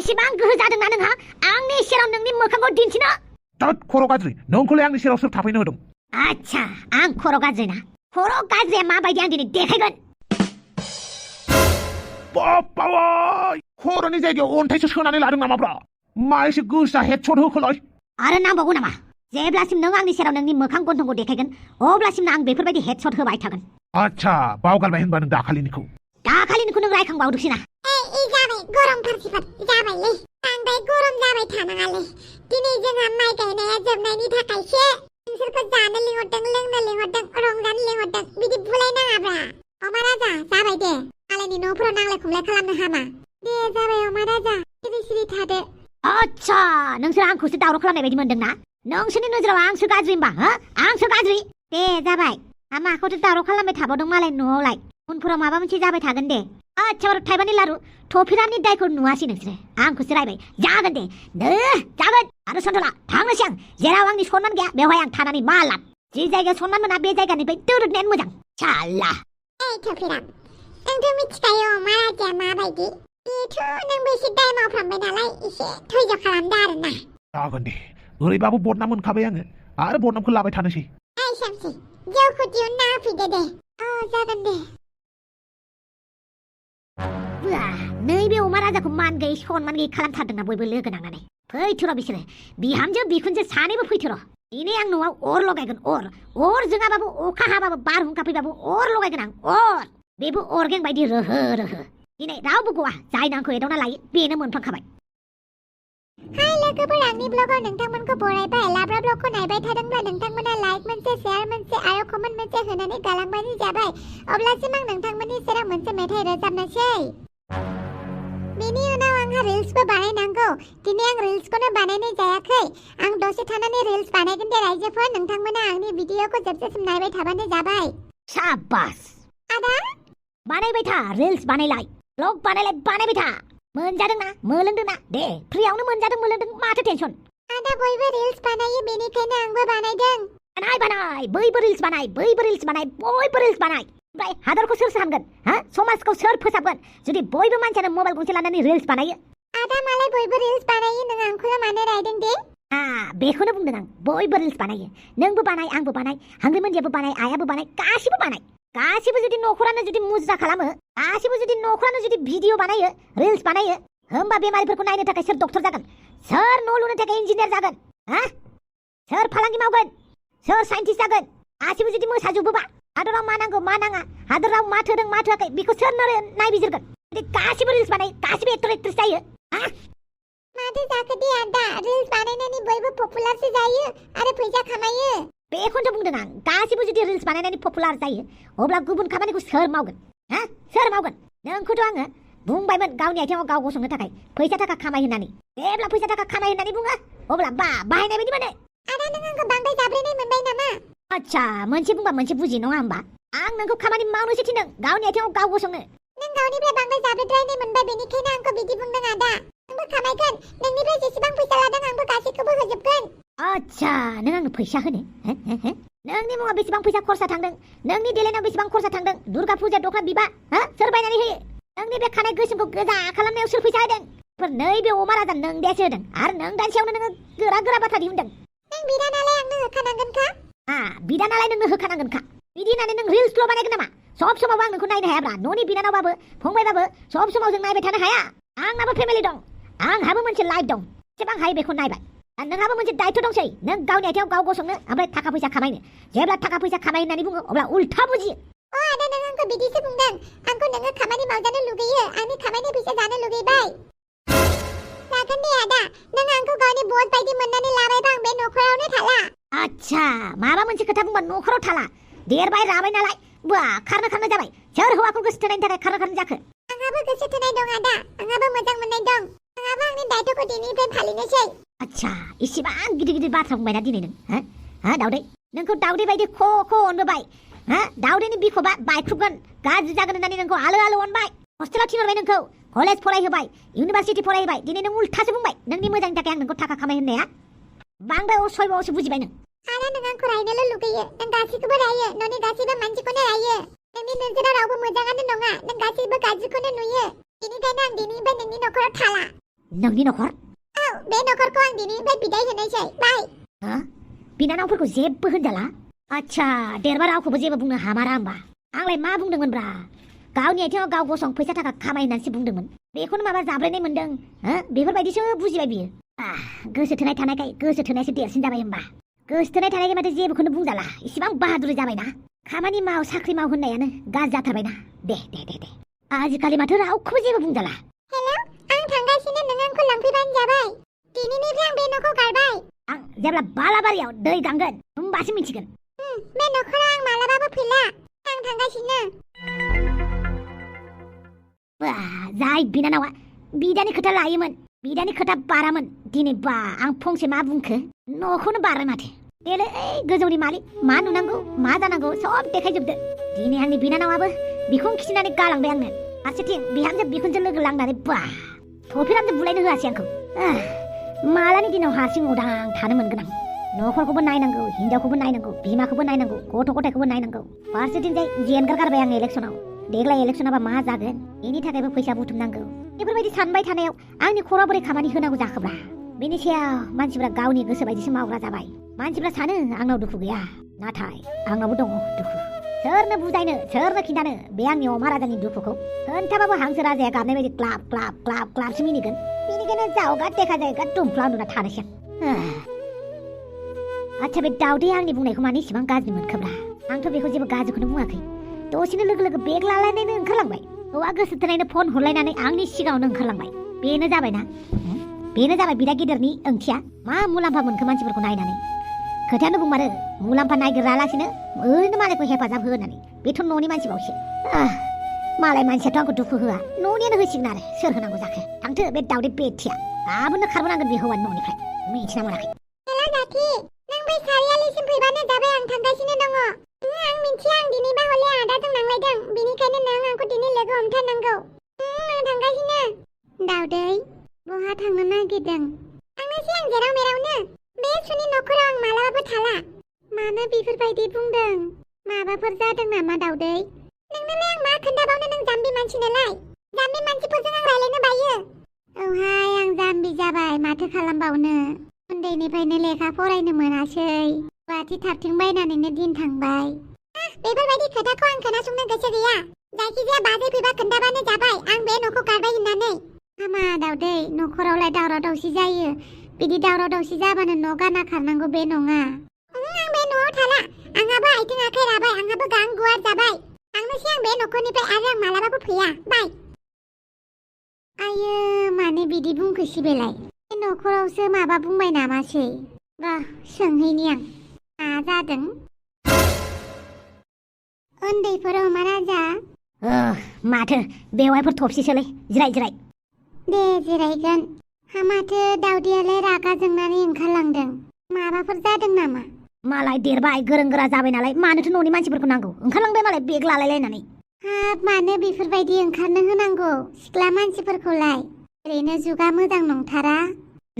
इसिबां गोहो जादोंना नोंहा आंनि सेराव नोंनि मोखांखौ दिन्थिनो थोद खर' गाज्रि नोंखौलाय आंनि सेराव सोर थाफैनो होदों आच्छा आं खर' गाज्रि ना खर' गाज्रिया माबायदि आं दिनै देखायगोन बाबाय खर'नि जायगायाव अन्थाइसो सोनानै लादों नामाब्रा मा एसे गोसा हेडशट होखोलाय आरो नांबावगौ नामा जेब्लासिम नों आंनि सेराव नोंनि मोखां गन्थंखौ देखायगोन अब्लासिम आं बेफोरबायदि हेडशट होबाय थागोन आच्छा बावगारबाय होनबा नों दाखालिनिखौ नों रायखांबावदोंसै ना जाबाय गरम फारसेफोर जाबायलै बांद्राय गरम जाबाय थानाङालै दिनै जोंहा माइ गायनाया जोबनायनि थाखायसो नोंसोरखौ जानो लिंहरदों लोंनो लिंहरदों रंजानो लिंहरदों बिदि बुलायनाङाब्रा अमा राजा जाबाय दे मालायनि न'फोराव नांलाय खमलाय खालामनो हामा दे जाबाय अमा राजा सिरि सिरि थादो आच्छा नोंसोर आंखौसो दावराव खालामनाय बायदि मोनदों ना नोंसोरनि नोजोराव आंसो गाज्रि होमबा हो आंसो गाज्रि दे जाबाय माखौथो दावराव खालामबाय थाबावदों मालायनि न'आवलाय उनफोराव माबा मोनसे जाबाय थागोन दे आच्छा थाइबानि लारु थफिरामनि दायखौ नुवासै नोंसोरो आंखौसो रायबाय जागोन दे जागोन आरो सन्थला थांनोसै आं जेराव आंनि सनमान गैया बेवहाय आं थानानै मा लाब जे जायगायाव सनमान मोना बे जायगानिफ्राय दोरोदनायानो मोजां साला थफिराम नोंथ' मिथिखायो अमा राजाया माबायदि बेथ' नोंबो एसे दाय मावफ्रामबाय नालाय एसे धैर्य खालामदो आरोना जागोन दे ओरैबाबो बदनाम मोनखाबाय आङो आरो बदनामखौ लाबाय थानोसै सामसि जौखौ दिहुनना होफैदो दे जागोन दे नैबे अमा राजाखौ मान गैयै सनमान गैयै खालामथारदोंना बयबो लोगो नांनानै फैथर' बिसोरो बिहामजो बिखुनजो सानैबो फैथर' दिनै आं न'आव अर लगायगोन अर जोङाबाबो अखा हाबाबो बारहुंखा फैबाबो अर लगायगोन आं बेबो अरगें बायदि रोहो रोहो दिनै रावबो गवा जाय आंखौ एदावना लायो बेनो मोनफ्लांखाबाय हाय लोगोफोर आंनि ब्लगाव नोंथांमोनखौ बरायबाय लाब्रा ब्लगखौ नायबाय थादोंब्ला नोंथांमोना लाइक मोनसे शेयार मोनसे आरो कमेन्ट मोनसे होनानै गालांबानो जाबाय अब्लासिम आं नोंथांमोननि सेराव मोनसे मेथाइ रोजाबनोसै बेनि उनाव आंहा रिल्सबो बानायनांगौ दिनै आं रिल्सखौनो बानायनाय जायाखै आं दसे थानानै रिल्स बानायगोन दे रायजोफोर नोंथांमोना आंनि भिडिअखौ जोबजासिम नायबाय थाबानो जाबाय साबास आदा बानायबाय था रिल्स बानायलाय ब्लग बानायबाय था मोनजादोंना मोलोंदोंना दे फ्रियावनो मोनजादों मोलोंदों माथो टेनसन आदा बयबो रिल्स बानायो बेनिखायनो आंबो बानायदों बानाय बैबो रिल्स बानाय बयबो रिल्स बानाय ओमफ्राय हादरखौ सोर सानगोन समाजखौ सोर फोसाबगोन जुदि बयबो मानसियानो मबाइल गंसे लानानै रिल्स बानायो आदा मालाय बयबो रिल्स बानायो नों आंखौल' मानो रायदों दे बेखौनो बुंदों आं बयबो रिल्स बानायो नोंबो बानाय आंबो बानाय हांग्रिमोनदियाबो बानाय आयाबो बानाय गासिबो बानाय गासिबो जुदि न'खरानो जुदि मुजा खालामो गासिबो जुदि न'खरानो जुदि भिडिअ बानायो रिल्स बानायो होमबा बेमारिफोरखौ नायनो थाखाय सोर डक्टर जागोन सोर न' लुनो थाखाय इन्जिनियार जागोन सोर फालांगि मावगोन सोर साइन्टिस्ट जागोन गासिबो जुदि मोसाजोबोबा हादराव मा नांगौ मा नाङा हादराव मा थोदों मा थोआखै बेखौ सोर नायबिजिरगोन गासिबो रिल्स बानाय गासिबो एक्टर एक्ट्रेस जायो माथो जाखो दे आदा रिल्स बानायनानै बयबो पपुलारसो जायो आरो फैसा खामायो बेखौनोथ' बुंदों आं गासिबो जुदि रिल्स बानायनानै पपुलार जायो अब्ला गुबुन खामानिखौ सोर मावगोन सोर मावगोन नोंखौथ' आङो बुंबायमोन गावनि आथिङाव गाव गसंनो थाखाय फैसा थाखा खामाय होननानै जेब्ला फैसा थाखा खामाय होननानै बुङो अब्ला बाहायनाय बायदि मोनो आदा नों आंखौ बांद्राय जाब्रेनाय मोनबाय नामा आच्छा मोनसे बुंबा मोनसे बुजि नङा होमबा आं नोंखौ खामानि मावनोसो थिनदों गावनि आथिङाव गाव गसंनो नों गावनिफ्राय बांद्राय जाब्रेद्रायनाय मोनबाय बेनिखायनो आंखौ बिदि बुंदों आदा आंबो खामायगोन नोंनिफ्राय जेसेबां फैसा लादों आंबो गासैखौबो होजोबगोन आच्छा नों आंनो फैसा होनो नोंनि मुङाव बेसेबां फैसा खरसा थांदों नोंनि देलायनायाव बेसेबां खरसा थांदों दुर्गा फुजा दखना बिबा सोर बायनानै होयो नोंनि बे खानाय गोसोमखौ गोजा खालामनायाव सोर फैसा होदों नैबे अमा राजा नों देसो होदों आरो नों दानसेयावनो नोङो गोरा बाथ्रा दिहुनदों नों बिदा नालाय आंनो होखानांगोनखा बिदा नालाय नोंनो होखानांगोनखा बिदि होननानै नों रिल्सल' बानायगोन नामा सब समाव आं नोंखौ नायनो हायाब्रा न'नि बिनानावबाबो फंबायबाबो सब समाव जों नायबाय थानो हाया आंनाबो फेमिलि दं आंहाबो मोनसे लाइफ दं जेसेबां हायो बेखौ नायबाय नोंहाबो मोनसे दायित्व दंसै नों गावनि आथिङाव गाव गसंनो ओमफ्राय थाखा फैसा खामायनो जेब्ला थाखा फैसा खामाय होननानै बुङो अब्ला उल्था बुजियो आदा नों आंखौ बिदिसो बुंदों आंखौ नोङो खामानि मावजानो लुगैयो आंनि खामानि फैसा जानो लुगैबाय जागोन दे आदा नों आंखौ गावनि बस बायदि मोननानै लाबायबा आं बे न'खरावनो थाला आच्छा माबा मोनसे खोथा बुंबा न'खराव थाला देरबाय राबाय नालाय खारनो जाबाय सोर हौवाखौ गोसो थोनायनि थाखाय खारनो जाखो आंहाबो गोसो थोनाय दं आदा आंहाबो मोजां मोननाय दं आंहाबो आंनि दायित्वखौ दिनैनिफ्राय फालिनोसै आच्छा इसेबां गिदिर बाथ्रा बुंबायना दिनै नों दाउदै नोंखौ दाउदै बायदि ख' अनबोबाय दाउदैनि बिखबा बायख्रुबगोन गाज्रि जागोन होननानै नोंखौ आलो अनबाय हस्टेलाव थिनहरबाय नोंखौ कलेज फरायहोबाय इउनिभार्सिटि फरायहोबाय दिनै नों उल्थासो बुंबाय नोंनि मोजांनि थाखाय आं नोंखौ थाखा खामाय होननाया बांद्राय असयबावसो बुजिबाय नों आदा नों आंखौ रायनोल' लुगैयो नों गासैखौबो रायो न'नि गासैबो मानसिखौनो रायो नोंनि नोजोराव रावबो मोजाङानो नङा नों गासैबो गाज्रिखौनो नुयो बेनिखायनो आं दिनैनिफ्राय नोंनि न'खराव थाला नोंनि नखर औ बे नखरखौ आं दिनैनिफ्राय बिदाय होनायसै बाय हो बिनानावफोरखौ जेबो होनजाला आच्छा देरबा रावखौबो जेबो बुंनो हामारा होमबा आंलाय मा बुंदोंमोनब्रा गावनि आथिङाव गाव गसं फैसा थाखा खामाय होननानैसो बुंदोंमोन बेखौनो माबा जाब्रायनाय मोनदों हो बेफोरबायदिसो बुजिबाय बियो गोसो थोनाय थानायखाय गोसो थोनायसो देरसिन जाबाय होमबा गोसो थोनाय थानायखाय माथो जेबोखौनो बुंजाला इसिबां बाहादुरि जाबायना खामानि माव साख्रि माव होननायानो गाज्रि जाथारबायना दे आजिखालि माथो रावखौबो जेबो बुंजाला हेलौ आं थांगासिनो नों आंखौ लांफैबानो जाबाय दिनैनिफ्राय आं बे न'खौ गारबाय आं जेब्ला बालाबारियाव दै गांगोन होमबासो मिथिगोन बे न'खराव आं मालाबाबो फैला आं थांगासिनो जाय बिनानावा बिदानि खोथा लायोमोन बिदानि खोथा बारामोन दिनै बा आं फंसे मा बुंखो न'खौनो बारबाय माथो देलै गोजौनि मालिक मा नुनांगौ मा जानांगौ सब देखायजोबदो दिनै आंनि बिनानावाबो बिखुं खिथिनानै गालांबाय आंनो फारसेथिं बिहामजो बिखुनजो लोगो लांनानै बा थफिरामजो बुलायनो होआसै आंखौ मालानि दिनाव हारसिं उदां थानो मोनगोन आं न'खरखौबो नायनांगौ हिनजावखौबो नायनांगौ बिमाखौबो नायनांगौ गथ' गथायखौबो नायनांगौ फारसेथिंजाय जेनगार गारबाय आं इलेक्सनाव देग्लाय इलेक्सनाबा मा जागोन बेनि थाखायबो फैसा बुथुमनांगौ बेफोरबायदि सानबाय थानायाव आंनि खर'आ बोरै खामानि होनांगौ जाखोब्रा बेनि सायाव मानसिफ्रा गावनि गोसो बायदिसो मावग्रा जाबाय मानसिफ्रा सानो आंनाव दुखु गैया नाथाय आंनावबो दङ दुखु सोरनो बुजायनो सोरनो खिन्थानो बे आंनि अमा राजानि दुखुखौ खोन्थाबाबो हांसो राजाया गाबनाय बायदि क्लाब क्लाब क्लाब क्लाबसो मिनिगोन बेनिखायनो जावगा देखा जायगा दुमफ्ला उन्दुना थानोसै आच्छा बे दाउदै आंनि बुंनायखौ मानो इसिबां गाज्रि मोनखोब्रा आंथ' बेखौ जेबो गाज्रिखौनो बुङाखै दसेनो लोगो लोगो बेग लालायनायनो ओंखारलांबाय हौवा गोसो थोनायनो फन हरलायनानै आंनि सिगाङावनो ओंखारलांबाय बेनो जाबायना बेनो जाबाय बिदा गिदिरनि ओंथिया मा मुलाम्फा मोनखो मानसिफोरखौ नायनानै खोथायानो बुंमारो मुलाम्फा नागिरालासिनो ओरैनो मालायखौ हेफाजाब हो होननानै बेथ' न'नि मानसिबावसो मालाय मानसियाथ' आंखौ दुखु होआ न'नियानो होसिगोन आरो सोर होनांगौ जाखो थांथो बे दाउदै बेथिया गाबोननो खारबोनांगोन बे हौवानि न'निफ्राय मिथिना मोनाखै हेलौ जाथि नों बै सारियालिसिम फैबानो जाबाय आं थांगासिनो दङ आं मिथिया आं दिनैबा हले आदाजों नांलायदों बेनिखायनो नों आंखौ दिनै लोगो हमथारनांगौ आं थांगासिनो दाउदै बहा थांनो नागिरदों थांनोसै आं जेराव मेरावनो बे सुनि न'खराव आं मालाबाबो थाला मानो बेफोरबायदि बुंदों माबाफोर जादों नामा दाउदै नोंनोलाय आं मा खोन्थाबावनो नों जाम्बि मानसि नालाय जाम्बि मानसिफोरजों आं रायलायनो बायो औहाय आं जाम्बि जाबाय माथो खालामबावनो उन्दैनिफ्रायनो लेखा फरायनो मोनासै गुवाहाटि थारथिं बायनानैनो दिन थांबाय बेफोरबायदि खोथाखौ आं खोनासंनो गोसो गैया जायखिजाया बाजै फैबा खोन्थाबानो जाबाय आं बे न'खौ गारबाय होननानै हामा दाउदै न'खरावलाय दावराव दावसि जायो बिदि दावराव दावसि जाबानो न' गारना खारनांगौ बे नङा आं बे न'आव थाला आंहाबो आथिं आखाइ राबाय आंहाबो गां गुवार जाबाय थांनोसै आं बे न'खरनिफ्राय आरो आं मालाबाबो फैया बाय आयो मानो बिदि बुंखोसै बेलाय बे न'खरावसो माबा बुंबाय नामासै बा सोंहैनि आं मा जादों उन्दैफोर अमा राजा माथो बेवाइफोर थबसिसोलै जिराय जिराय दे जिरायगोन माथो दाउदैयालाय रागा जोंनानै ओंखारलांदों माबाफोर जादों नामा मालाय देरबाय गोरों गोरा जाबाय नालाय मानोथो न'नि मानसिफोरखौ नांगौ ओंखारलांबाय मालाय बेग लालायलायनानै हाब मानो बेफोरबायदि ओंखारनो होनांगौ सिख्ला मानसिफोरखौलाय ओरैनो जुगा मोजां नंथारा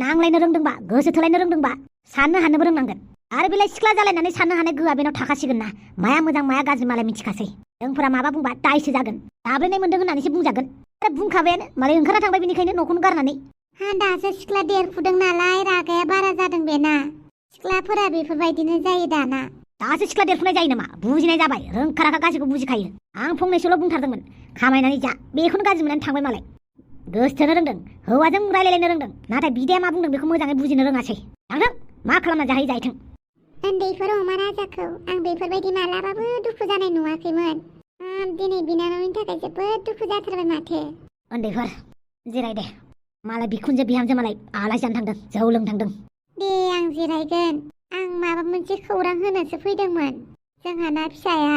नांलायनो रोंदोंबा गोसो थोलायनो रोंदोंबा साननो हानोबो रोंनांगोन आरो बेलाय सिख्ला जालायनानै साननो हानाय गोहोआ बेनाव थाखासिगोन ना माया मोजां माया गाज्रि मालाय मिथिखासै जोंफोरा माबा बुंबा दायसो जागोन दाब्रायनाय मोनदों होननानैसो बुंजागोन आरो बुंखाबायानो मालाय ओंखारना थांबाय बेनिखायनो न'खौनो गारनानै दासो सिख्ला देरफुदों नालाय रागाया बारा जादों बेना सिख्लाफोरा बेफोरबायदिनो जायो दाना दासो सिख्ला देरफुनाय जायो नामा बुजिनाय जाबाय रोंखा राखा गासैखौ बुजिखायो आं फंनैसोल' बुंथारदोंमोन खामायनानै जा बेखौनो गाज्रि मोननानै थांबाय मालाय गोसोथोनो रोंदों हौवाजों रायलायलायनो रोंदों नाथाय बिदाया मा बुंदों बेखौ मोजाङै बुजिनो रोङासै थांथों मा खालामना जाहै जाहैथों उन्दैफोर अमा राजाखौ आं बेफोरबायदि मालाबाबो दुखु जानाय नुवाखैमोन दिनै बिनानावनि थाखाय जोबोद दुखु जाथारबाय माथो उन्दैफोर जिराय दे मालाय बिखुनजो बिहामजो मालाय आलासि जानो थांदों जौ लोंनो थांदों दे आं जिरायगोन आं माबा मोनसे खौरां होनोसो फैदोंमोन जोंहाना फिसाया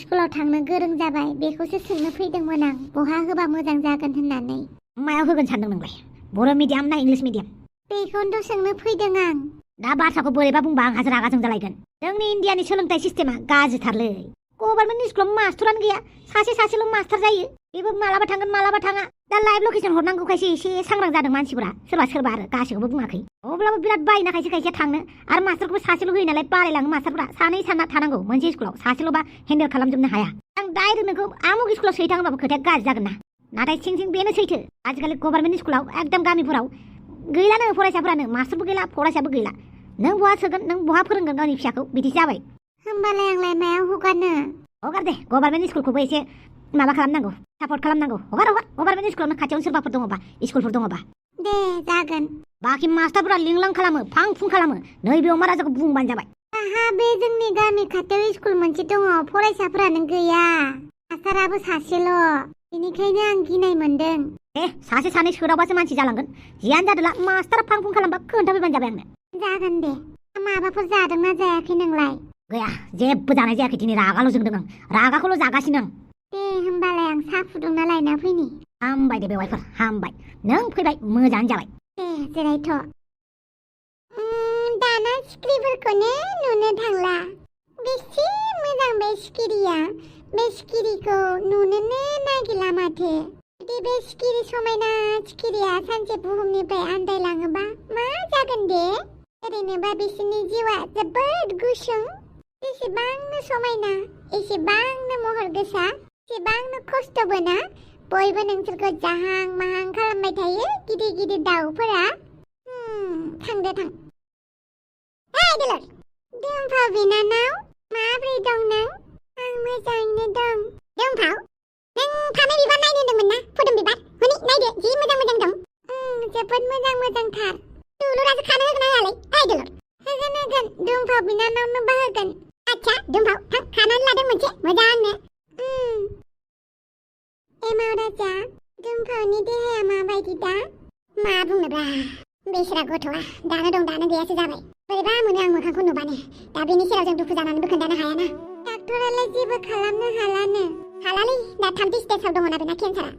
स्कुलाव थांनो गोरों जाबाय बेखौसो सोंनो फैदोंमोन आं बहा होबा मोजां जागोन होननानै मायाव होगोन सानदों नोंलाय बर' मिडियाम ना इंलिश मिडियाम बेखौनोथ' सोंनो फैदों आं दा बाथ्राखौ बोरैबा बुंबा आंहासो रागा जोंजालायगोन जोंनि इण्डियानि सोलोंथाइ सिस्टेमा गाज्रिथारलै गभर्नमेन्ट स्कुलाव मास्टरानो गैया सासेल' मास्टार जायो बेबो मालाबा थांगोन मालाबा थाङा दा लाइभ लकेसन हरनांगौखायसो एसे सांग्रां जादों मानसिफोरा सोरबा आरो गासैखौबो बुङाखै अब्लाबो बिराद बायना खायसे थांनो आरो मास्टारखौबो सासेल' होयो नालाय बारायलाङो मास्टारफोरा सानै सानना थानांगौ मोनसे स्कुलाव सासेल'बा हेन्डेल खालामजोबनो हाया आं डाइरेक्ट नोंखौ आमुक स्कुलाव सोहैथां होनबाबो खोथाया गाज्रि जागोन ना नाथाय सिं सिं बेनो सैथो आजिखालि गभर्नमेन्ट स्कुलाव एकदम गामिफोराव गैलानो फरायसाफोरानो मास्टारबो गैला फरायसाबो गैला नों बहा सोगोन नों बहा फोरोंगोन गावनि फिसाखौ बिदिसो जाबाय होमबालाय आंलाय मायाव हगारनो हगार दे गभर्नमेन्ट स्कुलखौबो एसे माबा खालामनांगौ सापर्ट खालामनांगौ हगार गभर्नमेन्ट स्कुलावनो खाथियावनो सोरबाफोर दङबा स्कुलफोर दङबा दे जागोन बाखि मास्टारफोरा लिंलां खालामो फां फुं खालामो नैबे अमा राजाखौ बुंबानो जाबाय आहा बे जोंनि गामि खाथियाव स्कुल मोनसे दङ फरायसाफोरानो गैया मास्टाराबो सासेल' बेनिखायनो आं गिनाय मोनदों सासे सानै सोरावबासो मानसि जालांगोन जियानो जादोला मास्टारा फां फुं खालामबा खोन्थाफैबानो जाबाय आंनो जागोन दे माबाफोर जादोंना जायाखै नोंलाय गैया जेबो जानाय जायाखै दिनै रागाल' जोंदों आं रागाखौल' जागासिनो आं दे होमबालाय आं साहा फुदुंना लायना फैनि हामबाय दे बेवाइफोर हामबाय नों फैबाय मोजाङानो जाबाय दे जिरायथ' दाना सिखिरिफोरखौनो नुनो थांला बेसे मोजां बे सिखिरिया बे सिखिरिखौ नुनोनो नागिरला माथो जुदि बे सिखिरि समायना सिखिरिया सानसे बुहुमनिफ्राय आन्दायलाङोबा मा जागोन दे ओरैनोबा बिसोरनि जिउआ जोबोद गुसुं जेसेबांनो समायना एसेबांनो महर गोसा एसेबांनो खस्थ'बो ना बयबो नोंसोरखौ जाहां माहां खालामबाय थायो गिदिर गिदिर दाउफोरा थांदो थां दुलुर दुम्फाव बिनानाव माब्रै दं नों आं मोजाङैनो दं दुम्फाव नों फामे बिबार नायनो होनदोंमोन ना फुदुं बिबार हनै नायदो जि मोजां मोजां दं जोबोद मोजांथार दुलुरासो खानो होगोन ना होआलै दुलुर होगोन दुम्फाव बिनानावनोबो होगोन आच्छा दुम्फाव थां खानानै लादों मोनसे मोजांनो एमाव राजा दुम्फावनि देहाया माबायदि दा मा बुंनोब्रा बेसरा गथ'आ दानो दं दानो गैयासो जाबाय बोरैबा मोनो आं मोखांखौ नुबानो दा बेनि सेराव जों दुखु जानानैबो खोन्थानो हायाना डाक्टरालाय जेबो खालामनो हालालै दा 3थि स्टेजआव दङ ना बेना केन्सारा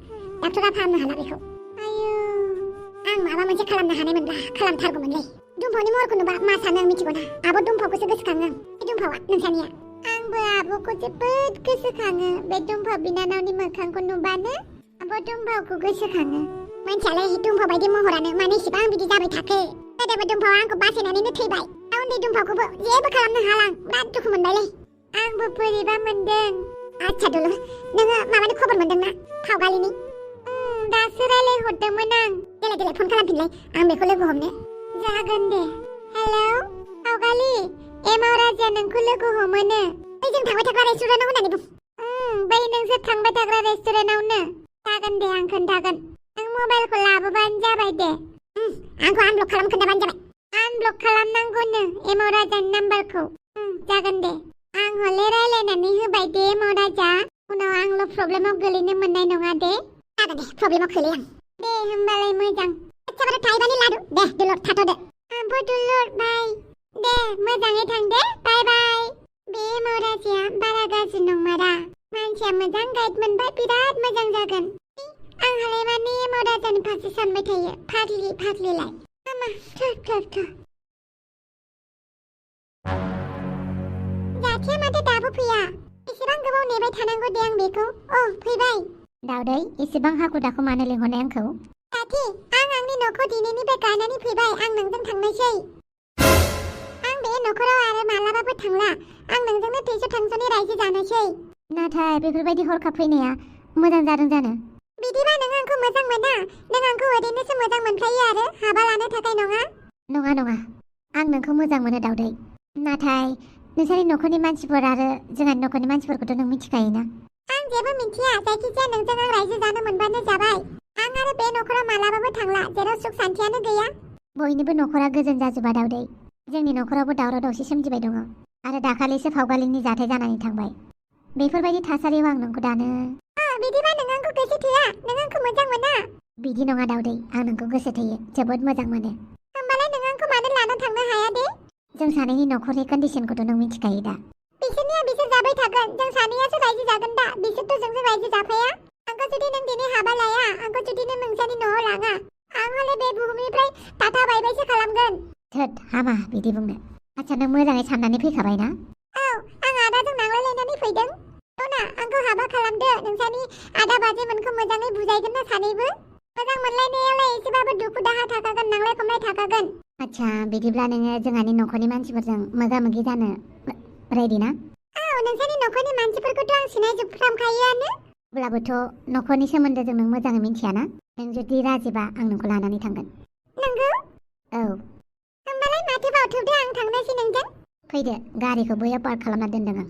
डाक्टरा फाहामनो हाला बेखौ आयौ आं माबा मोनसे खालामनो हानायमोनब्ला खालामथारगौमोनलै दुम्फावनि महरखौ नुबा मा सानो आं मिथिगौ ना आब' दुम्फावखौसो गोसोखाङो आं बे दुम्फावा नोंसानिया आंबो आब'खौ जोबोद गोसोखाङो बे दुम्फाव बिनानावनि मोखांखौ नुबानो आब' दुम्फावखौ गोसोखाङो मानसियालाय दुम्फाव बायदि महरानो मानो इसेबां बिदि जाबाय थाखो गोदोबो दुम्फावा आंखौ बासायनानैनो थैबाय दा उन्दै दुम्फावखौबो जेबो खालामनो हालां बिराद दुखु मोनबायलै आंबो बोरैबा मोनदों आच्छा दुलु नोङो माबानि खबर मोनदोंना फावगालिनि दासो रायलायहरदोंमोन आं देलाय फन खालामफिनलाय आं बेखौ लोगो हमनो जागोन दे हेलौ फावगालि एमाव राजाया नोंखौ लोगो हमोनो बै जों थांबाय थाग्रा रेस्टुरेन्टाव होननानै बुं बै नोंसोर थांबाय थाग्रा रेस्टुरेन्टावनो जागोन दे आं खोन्थागोन नों मबाइलखौ लाबोबानो जाबाय दे आंखौ आनब्लक खालाम खोन्थाबानो जाबाय आनब्लक खालामनांगौनो एमाव राजानि नाम्बारखौ जागोन दे आं हले रायलायनानै होबाय दे एमाव राजा उनाव आंल' प्रब्लेमाव गोलैनो मोननाय नङा दे जागोन दे प्रब्लेमाव खोलै आं दे होमबालाय मोजां आच्छा थाइबानि लादु दे दुलुर थाथ'दो आंबो दुलुर बाय दे मोजाङै थां दे बाय बाय बे एमाव राजाया बारा गाज्रि नंमारा मानसिया मोजां गाइड मोनबाय बिराद मोजां जागोन आंहालाय माने एमाव राजानि फारसे सानबाय थायो फाग्लिलाय मामा जाथिया माथो दाबो फैया एसेबां गोबाव नेबाय थानांगौ दे आं बेखौ फैबाय दाउदै एसेबां हाखु दाखु मानो लिंहरनाय आंखौ जाथि आं आंनि न'खौ दिनैनिफ्राय गायनानै फैबाय आं नोंजों थांनोसै आं बे न'खराव आरो मालाबाबो थांला आं नोंजोंनो थैस' थांस'नि रायजो जानोसै नाथाय बेफोरबायदि हरखाब फैनाया मोजां जादों जानो बिदिबा नों आंखौ मोजां मोना नों आंखौ ओरैनोसो मोजां मोनखायो आरो हाबा लानो थाखाय नङा आं नोंखौ मोजां मोनो दाउदै नाथाय नोंसोरनि न'खरनि मानसिफोर आरो जोंहानि न'खरनि मानसिफोरखौथ' नों मिथिखायोना आं जेबो मिथिया जायखिजाया नोंजों आं रायजो जानो मोनबानो जाबाय आं आरो बे न'खराव मालाबाबो थांला जेराव सुख सान्थियानो गैया बयनिबो न'खरा गोजोन जाजोबा दाउदै जोंनि न'खरावबो दावराव दावसि सोमजिबाय दङ आरो दाखालिसो फावगालिनि जाथाय जानानै थांबाय बेफोरबायदि थासारियाव आं नोंखौ दानो बिदिबा नों आंखौ गोसो थोआ नों आंखौ मोजां मोना बिदि नङा दाउदै आं नोंखौ गोसो थोयो जोबोद मोजां मोनो होमबालाय नों आंखौ मानो लाना थांनो हाया दे जों सानैनि न'खरनि कन्डिशनखौथ' नों मिथिखायो दा बिसोरनिया बिसोर जाबाय थागोन जों सानैयासो रायजो जागोन दा बिसोरथ' जोंजों रायजो जाफाया आंखौ जुदि नों दिनै हाबा लाया आंखौ जुदि नों नोंसानि न'आव लाङा आं हले बे बुहुमनिफ्राय टाटा बायबायसो खालामगोन थोद हामा बिदि बुंनो आच्छा नों मोजाङै साननानै फैखाबाय ना आं आदाजों नांलायलायनानै फैदों ना आंखौ हाबा खालामदो नोंसानि आदा बाजैमोनखौ मोजाङै बुजायगोन ना सानैबो मोजां मोनलायनायावलाय एसेबाबो दुखु दाहा थाखागोन नांलाय खमलाय थाखागोन आच्छा बिदिब्ला नोङो जोंहानि न'खरनि मानसिफोरजों मोगा मोगि जानो रेडि ना नोंसानि न'खरनि मानसिफोरखौथ' आं सिनायजोबफ्रामखायोआनो अब्लाबोथ' न'खरनि सोमोन्दोजों नों मोजाङै मिथियाना नों जुदि राजिबा आं नोंखौ लानानै थांगोन नंगौ औ होमबालाय माथो बावथौदो आं थांनोसै नोंजों फैदो गारिखौ बैयाव पार्क खालामना दोनदों आं